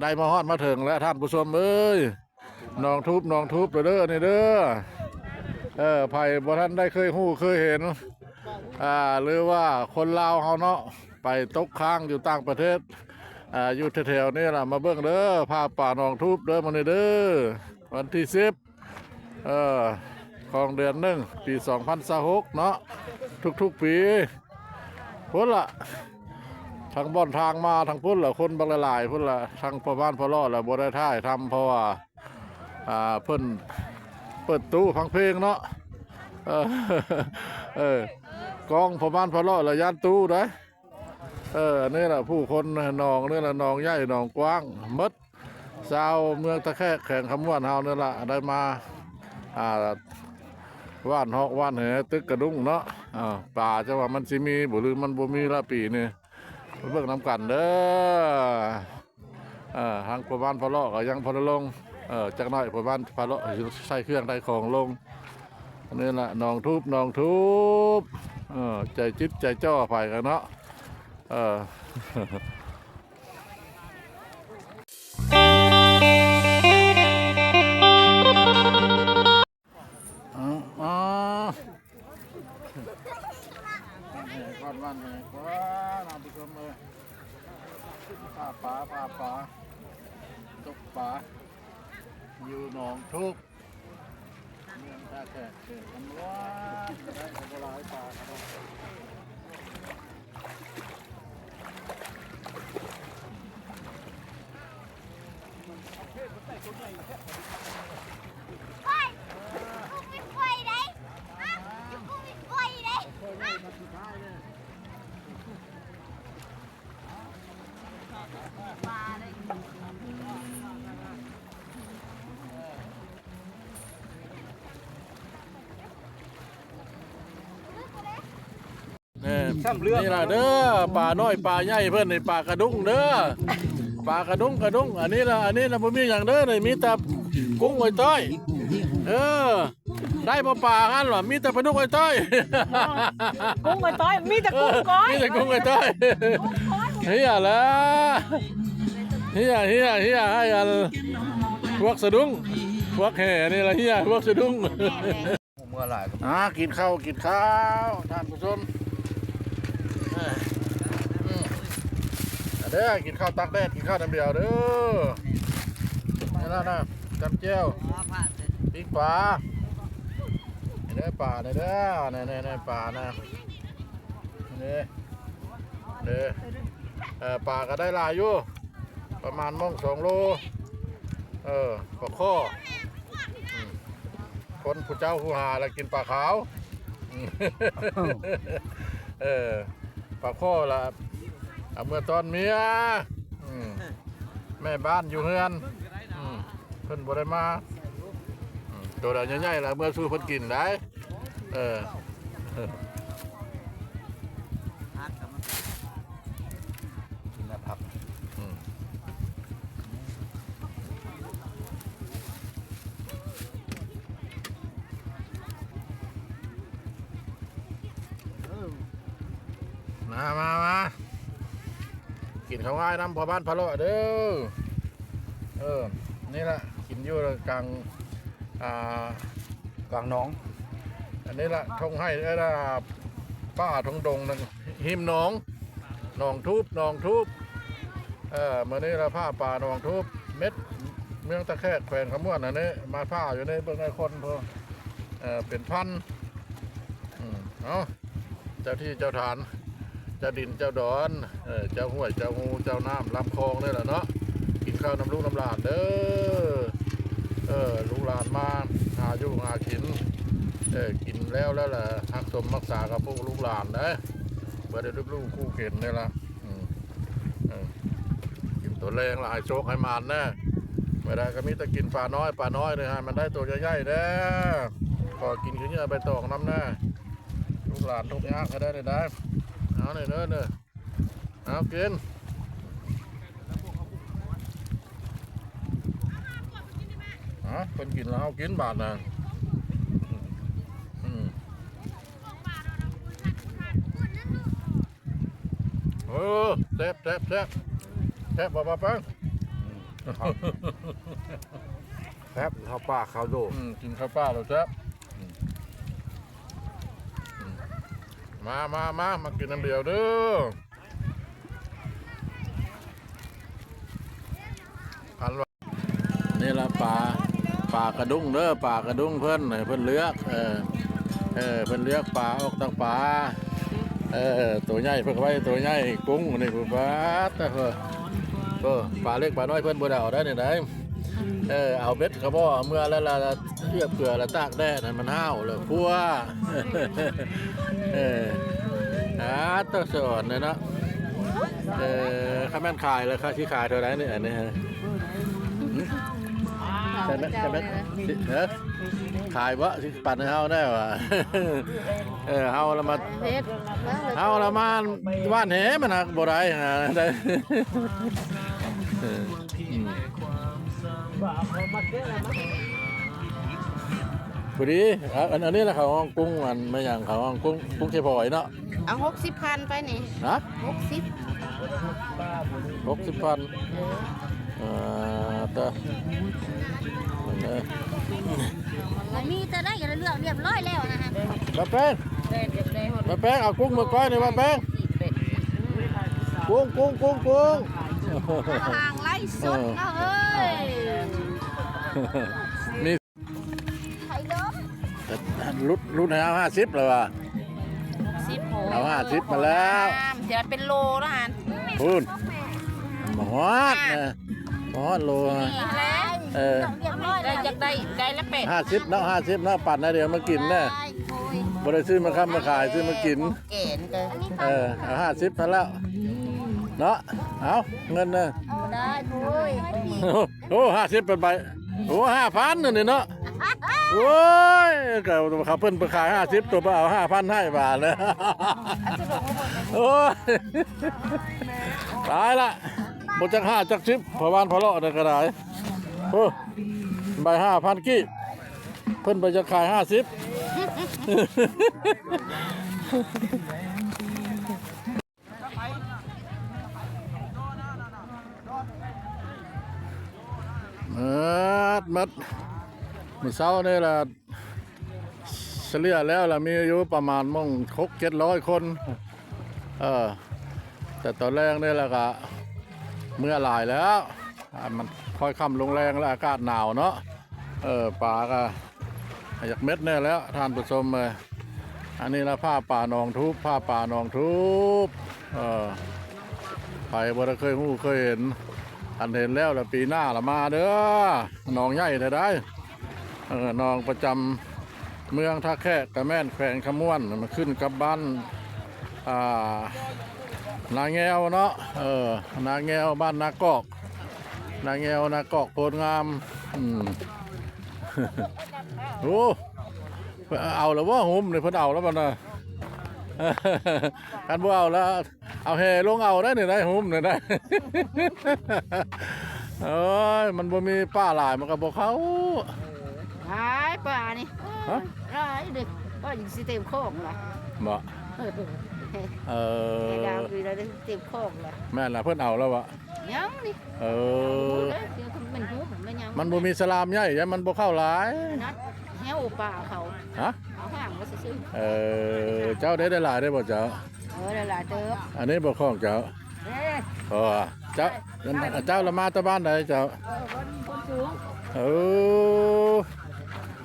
ໄດ້ມາຮອດມາເຖິງແລ້ວທ່ານຜູ້ຊົມເອີຍ ໜອງທູບ ໜອງທູບເດີນີ້ເດີ. ເອີ ໃຜບໍ່ທັນໄດ້ເຄີຍຮູ້ເຄີຍເຫັນ ອ່າ ຫຼືວ່າຄົນລາວເຮົາເນາະ ໄປຕົກຄ້າງຢູ່ຕ່າງປະເທດ ອ່າ ຢູ່ແຖວໆນີ້ລະ ມາເບິ່ງເດີ ຜ້າປ່າໜອງທູບເດີ ມື້ນີ້ເດີ ວັນທີສິບ ເອີ ຂອງເດືອນໜຶ່ງ ປີສອງພັນຊາວຫົກເນາະ ທຸກໆປີ ພຸ້ນລະ ທາງບ່ອນທາງມາທາງພຸ້ນລະ ຄົນບັກຫຼາຍໆ ພຸ້ນລະ ທາງພໍ່ບ້ານພໍ່ເລາະລະບໍ່ໄດ້ຖ່າຍທຳ ເພາະວ່າ ອ່າ ເພິ່ນເປີດຕູ້ຟັງເພງເນາະ ເອີ ເອີ ກ້ອງພໍ່ບ້ານພໍ່ເລາະລະຢ້ານຕູ້ເດ້. ເອີ ນີ້ລະຜູ້ຄົນ ໜອງນີ້ລະ ໜອງໃຫຍ່ ໜອງກວ້າງໝົດ ຊາວເມືອງທ່າແຂກ ແຂວງຄຳມ່ວນເຮົານີ້ລະ ໄດ້ມາ ອ່າ ຫວ່ານຮອກຫວ່ານແຫ ຕຶກກະດຸ້ງເນາະ ອ່າ ປາຈັກວ່າມັນຊິມີບໍ່ ຫຼືມັນບໍ່ມີລະປີນີ້ ໄປເບິ່ງນຳກັນເດີ. ເອີ ທາງພໍ່ບ້ານພາເລາະກໍຍັງບໍ່ທັນລົງ ເອີ ຈັກໜ້ອຍພໍ່ບ້ານພາເລາະໃສ່ເຄື່ອງໃສ່ຂອງລົງ. ອັນນີ້ລະ ໜອງທູບ ໜອງທູບ ເອີ ໃຈຈິດໃຈຈໍ້ໃຜກັນເນາະ ເອີ. ອໍ ແຫ່ກ່ອນ ວັນແຫ່ກ່ອນ ທ່ານຜູ້ຊົມເອີຍ ພາປາ ພາປາ ຕົກປາ ຢູ່ໜອງທູບ ເມືອງທ່າແຂກ ເຂດຄຳມ່ວນ ໄດ້ກໍບໍ່ຫຼາຍປາເນາະ. ເອີ ນີ້ລະເດີ ປານ້ອຍປາໃຫຍ່ເພິ່ນນີ້ ປາກະດຸ້ງເດີ ປາກະດຸ້ງ ກະດຸ້ງ. ອັນນີ້ລະ ອັນນີ້ລະບໍ່ມີຫຍັງເດີ ນີ້ມີແຕ່ກຸ້ງອ້ອຍຕ້ອຍ ເອີ ໄດ້ບໍ່ປາຫັ້ນລະ ມີແຕ່ປາດຸກອ້ອຍຕ້ອຍ ກຸ້ງອ້ອຍຕ້ອຍ ມີແຕ່ກຸ້ງກ້ອຍ ມີແຕ່ກຸ້ງອ້ອຍຕ້ອຍ. ເຮີຍລະ ເຮີຍ ເຮີຍ ເຮີຍ ໃຫ້ອັນ ພວກສະດຸ້ງ ພວກແຫ່ນີ້ລະ ເຮີຍ ພວກສະດຸ້ງ. ເມື່ອຫຼາຍ ອ່າ ກິນເຂົ້າ ກິນເຂົ້າ ທ່ານຜູ້ຊົມ ເອີ ເດີ ກິນເຂົ້າຕາກແດດ ກິນເຂົ້ານ້ຳດຽວເດີ. ນີ້ລະນະ ຈຳແຈ່ວ ປີ້ງປາ ນີ້ເດີ ປານີ້ເດີ ນີ້ໆໆ ປານະ ນີ້ເດີ ເອີ ປາກໍໄດ້ຫຼາຍຢູ່ ປະມານໂມງສອງໂລ ເອີ ປາຄໍ່ ອືມ ຄົນຜູ້ເຈົ້າຜູ້ຫາລະກິນປາຂາວ ເອີ ປາຄໍ່ລະເອົາເມືອຕ້ອນເມຍ ອືມ ແມ່ບ້ານຢູ່ເຮືອນ ອືມ ເພິ່ນບໍ່ໄດ້ມາ ອືມ ໂຕໃດໃຫຍ່ໆລະເມືອສູ່ເພິ່ນກິນໄດ໋. ເອີ ກິນແລ້ວພັກ ອືມ ມາ ມາ ມາ ກິນເຂົ້າງາຍນຳພໍ່ບ້ານພາເລາະເດີ. ເອີ ນີ້ລະ ກິນຢູ່ກາງ ອ່າ ກາງໜອງ ອັນນີ້ລະ ທົ່ງໄຮ່ ເອີ ປ່າທົ່ງດົງນັ້ນ ຮິມໜອງ ໜອງທູບ ໜອງທູບ. ເອີ ມື້ນີ້ລະ ພາປາໜອງທູບ ເມັດ ເມືອງຕາແຂກ ແຂວງຄຳມ່ວນ ອັນນີ້ ມາພາຢູ່ນີ້ ເບິ່ງໄອ້ຄົນ ເອີ ເປັນພັນ ອືມ ເອົາ ເຈົ້າທີ່ເຈົ້າຖານ ເຈົ້າດິນເຈົ້າດອນ ເອີ ເຈົ້າຫ້ວຍເຈົ້າຮູ ເຈົ້ານ້ຳລຳຄອງນີ້ລະເນາະ ກິນເຂົ້ານຳລູກນຳຫຼານເດີ. ເອີ ລູກຫຼານມາຫາຢູ່ຫາກິນ ເອີ ກິນແລ້ວແລ້ວລະຮັກສົມຮັກສາກັບພວກລູກຫຼານເດີ ບໍ່ໄດ້ລົບຫຼູ່ຂູ່ເຂັນນີ້ລະ ອືມ ເອີ ກິນຕົວແລງລະໃຫ້ໂຊກໃຫ້ໝານແດ່ ເມື່ອໃດກໍມີແຕ່ກິນປານ້ອຍ ປານ້ອຍນີ້ໃຫ້ມັນໄດ້ໂຕໃຫຍ່ໆແດ່ ຂໍກິນຄືເຫຍື່ອໃບຕອງນຳແດ່. ລູກຫຼານທຸກຍາກໃຫ້ໄດ້ ໄດ້ ເອົານີ້ເດີ ເອົາກິນ ຮະ ເພິ່ນກິນແລ້ວເຮົາກິນບາດນະ ອືມ ເອີ ແຊບ ແຊບ ແຊບ ແຊບບໍ່ ປ້າແປ້ງ? ແຊບ ເຂົ້າປ່າເຂົ້າໂດ ອືມ ກິນເຂົ້າປ່າແລ້ວແຊບ ອືມ ອືມ ມາ ມາ ມາ ມາກິນນຳດຽວເດີ ອັນວ່າ ນີ້ລະປາ ປາກະດຸງເດີ ປາກະດຸງເພິ່ນ ໃຫ້ເພິ່ນເລືອກ ເອີ ເອີ ເພິ່ນເລືອກປາອອກຕັ້ງປາ ເອີ ໂຕໃຫຍ່ເພິ່ນກໍໄວ້ໂຕໃຫຍ່ ກຸ້ງນີ້ ປາດ ເອີ ປາເລັກປານ້ອຍເພິ່ນບໍ່ໄດ້ເອົາໄດ້ນີ້ໃດ ເອີ ເອົາເບັດກະບອກເອົາເມືອແລ້ວລະ ເອືອບເກືອລະຕາກແດດໃຫ້ມັນຫ້າວລະຄົວ ເອີ ອາ ໂຕສະອອນເນາະ ເອີ ຄັນແມ່ນຂາຍລະ ຂາຍ ຊິຂາຍເທົ່າໃດນີ້ ອັນນີ້ ຮະ ຄັນແມ່ນ ຄັນແມ່ນ ເອີ ຂາຍບໍ່ ຊິປັນໃຫ້ເຮົາໄດ້ຫວາ ເອີ ເຮົາລະມາ ເຮັດ ເຮົາລະມາຫວ່ານແຫ ມັນຫາກບໍ່ໄດ້ ຫາໄດ້ ເອີ ອືມ ພໍດີ ອາ ອັນ ອັນນີ້ລະເຂົາຮ້ອງກຸ້ງ ອັນແມ່ນຫຍັງ ເຂົາຮ້ອງກຸ້ງ ກຸ້ງເຄພອຍເນາະ ເອົາຫົກສິບພັນໄປນີ້ ຮະ ຫົກສິບ ຫົກສິບພັນ ເອີ ເອີ ຕາ ເອີ ມີແຕ່ໄດ້ ເລືອກຮຽບຮ້ອຍແລ້ວນະ ບາແປງ ບາແປງ ເອົາກຸ້ງມາກ້ອຍນີ້ ບາແປງ ກຸ້ງ ກຸ້ງ ກຸ້ງ ກຸ້ງ ທາງໄລສົດເນາະເອີຍ ມີ ລຸດ ຫຼຸດໃຫ້ເອົາຫ້າສິບແລ້ວວ່າ ສິບ ເອົາຫ້າສິບມາແລ້ວ ເສຍເປັນໂລແລ້ວຫັ້ນ ພຸ້ນ ບໍ່ຮອດນະ ບໍ່ຮອດໂລ ນີ້ແຫຼະ ເອີ ໄດ້ຈັກໄດ້ ໄດ້ລະແປດ ຫ້າສິບເນາະ ຫ້າສິບເນາະ ປັນໃຫ້ດຽວມາກິນເດີ ບໍ່ໄດ້ຊື້ມາຄ້ຳມາຂາຍ ຊື້ມາກິນ ເອີ ເອົາຫ້າສິບຫັ້ນແລ້ວເນາະ ເອົາເງິນເດີ ບໍ່ໄດ້ ໂອ້ຍ ໂອ້ ຫ້າສິບເປັນໃບ ໂອ້ ຫ້າພັນອັນນີ້ເນາະ ໂອ້ຍ ກໍເຂົາເພິ່ນໄປຂາຍຫ້າສິບ ຕົວໄປເອົາຫ້າພັນໃຫ້ບາດແລ້ວ ໂອ້ຍ ຕາຍລະ ບໍ່ຈັກຫ້າຈັກສິບ ພໍ່ບ້ານພໍ່ເລາະນີ້ກໍໄດ້ ໂອ້ ໃບຫ້າພັນກີບ ເພິ່ນໄປຈະຂາຍຫ້າສິບ ໝົດ ໝົດ ມື້ເຊົ້ານີ້ລະ ສະເລ່ຍແລ້ວລະມີຢູ່ປະມານໝ່ອງຫົກເຈັດຮ້ອຍຄົນ ເອີ ແຕ່ຕອນແລງນີ້ລະກະເມືອຫຼາຍແລ້ວ ອາ ມັນຄ່ອຍຄ່ຳລົງແລງລະ ອາກາດໜາວເນາະ ເອີ ປາກະຢາກເມັດແດ່ແລ້ວທ່ານຜູ້ຊົມເອີຍ ອັນນີ້ລະຜ້າປ່າໜອງທູບ ຜ້າປ່າໜອງທູບ ເອີ ໃຜບໍ່ໄດ້ເຄີຍຮູ້ເຄີຍເຫັນ ຄັນເຫັນແລ້ວລະປີໜ້າລະມາເດີ ໜອງໃຫຍ່ແທ້ໃດ ເອີ ໜອງປະຈຳເມືອງທ່າແຂກກະແມ່ນ ແຂວງຄຳມ່ວນ ມັນຂຶ້ນກັບບ້ານ ອ່າ ນາແງວເນາະ ເອີ ນາແງວ ບ້ານນາກອກ ນາແງວ ນາກອກ ໂພນງາມ ອືມ ໂອ້ ເພິ່ນເອົາແລ້ວບໍ່ ຫຸ້ມນີ້ ເພິ່ນເອົາແລ້ວບໍ່ນະ ຄັນບໍ່ເອົາລະ ເອົາແຫ່ລົງເອົາໄດ໋ນີ້ໄດ໋ ຫຸ້ມນີ້ໄດ໋ ໂອ້ຍ ມັນບໍ່ມີປາຫຼາຍ ມັນກໍບໍ່ເຂົ້າ ຫຼາຍປານີ້ ຮະ ຫຼາຍເດ້ ກໍຍັງຊິເຕັມຄອງລະ ບໍ່ ເອີ ເຕັມຄອງລະ ແມ່ນລະ ເພິ່ນເອົາແລ້ວວະ ຍັງນີ້ ເອີ ມັນບໍ່ມີສະຫຼາມໃຫຍ່ ຢ້ານມັນບໍ່ເຂົ້າຫຼາຍ ແຮວປາເຂົາ ຮະ ເອົາຫາງມາຊື່ໆ ເອີ ເຈົ້າໄດ້ ໄດ້ຫຼາຍໄດ້ບໍ່ເຈົ້າ ເອີ ໄດ້ຫຼາຍເຕີບ ອັນນີ້ບໍ່ຂອງເຈົ້າ ເອີ ເອີ ເຈົ້າ ເຈົ້າລະມາແຕ່ບ້ານໃດເຈົ້າ ເອີ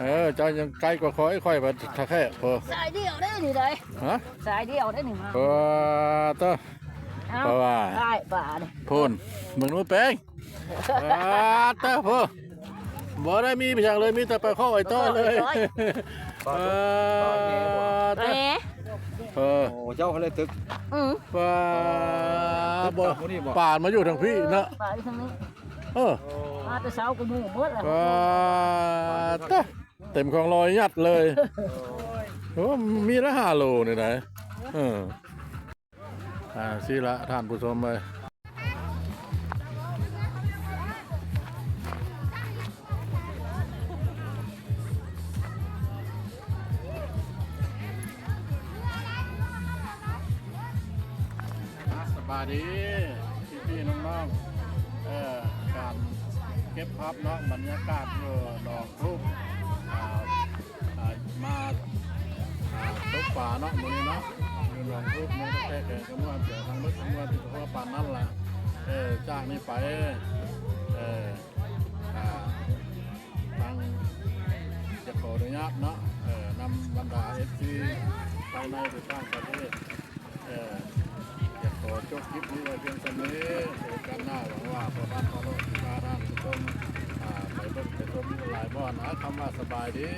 ເອີ ເອີ ເຈົ້າຍັງໄກກວ່າຂ້ອຍ ຂ້ອຍວ່າທ່າແຂກພຸ້ນ ສາຍດຽວເດ້ນີ້ໃດ ຮະ ສາຍດຽວເດ້ນີ້ມາ ເອີ ເອີ ເພາະວ່າ ໄດ້ປານີ້ ພຸ້ນ ເບິ່ງດູແປງ ປາດເຕີ ພຸ້ນ ບໍ່ໄດ້ມີຫຍັງເລີຍ ມີແຕ່ປາຄໍ້ໄອ້ຕ້ອຍເລີຍ ປາດເຕີ ເອີ ໂອ້ ເຈົ້າເລີຍຕຶກ ອື ປາດ ປານມາຢູ່ທາງພີ້ເນາະ ປານທາງນີ້ ເອີ ມາແຕ່ເຊົ້າກໍໝູ່ໝົດແລ້ວ ປາດເຕີ ເຕັມຄອງລອຍຍັດເລີຍ ໂອ້ ມີລະຫ້າໂລນີ້ໃດ ເອີ. ອ່າ ຊີ້ລະທ່ານຜູ້ຊົມເອີຍ ອ່າ ສະບາຍດີພີ່ໆນ້ອງໆ ເອີ ການ ເກັບພາບເນາະ ບັນຍາກາດຢູ່ໜອງທູບ ອ່າ ອ່າ ມາ ອ່າ ຕົກປາເນາະ ມື້ນີ້ເນາະ ຢູ່ໜອງທູບ ເມືອງຕະແກ ແຂວງຄຳມ່ວນ ແຂວງທາງເບິດຄຳມ່ວນ ທີ່ທົ່ວປານນັ້ນລະ. ເອີ ຈາກນີ້ໄປ ເອີ ອ່າ ທາງຈະຂໍອະນຸຍາດເນາະ ເອີ ນຳບັນດາເອັຟຊີ ພາຍໃນ ຫຼື ຕ່າງປະເທດ ເອີ ຈະຂໍຈົບຄລິບນີ້ໄວ້ພຽງສ່ຳນີ້. ໂອກາດໜ້າ ຫວັງວ່າພໍ່ທ່ານ ພໍ່ໂລກ ຊິພາທ່ານຜູ້ຊົມ ອ່າ ໄປເບິ່ງໄປຊົມຢູ່ຫຼາຍບ່ອນ. ອາ ຄຳວ່າສະບາຍດີ.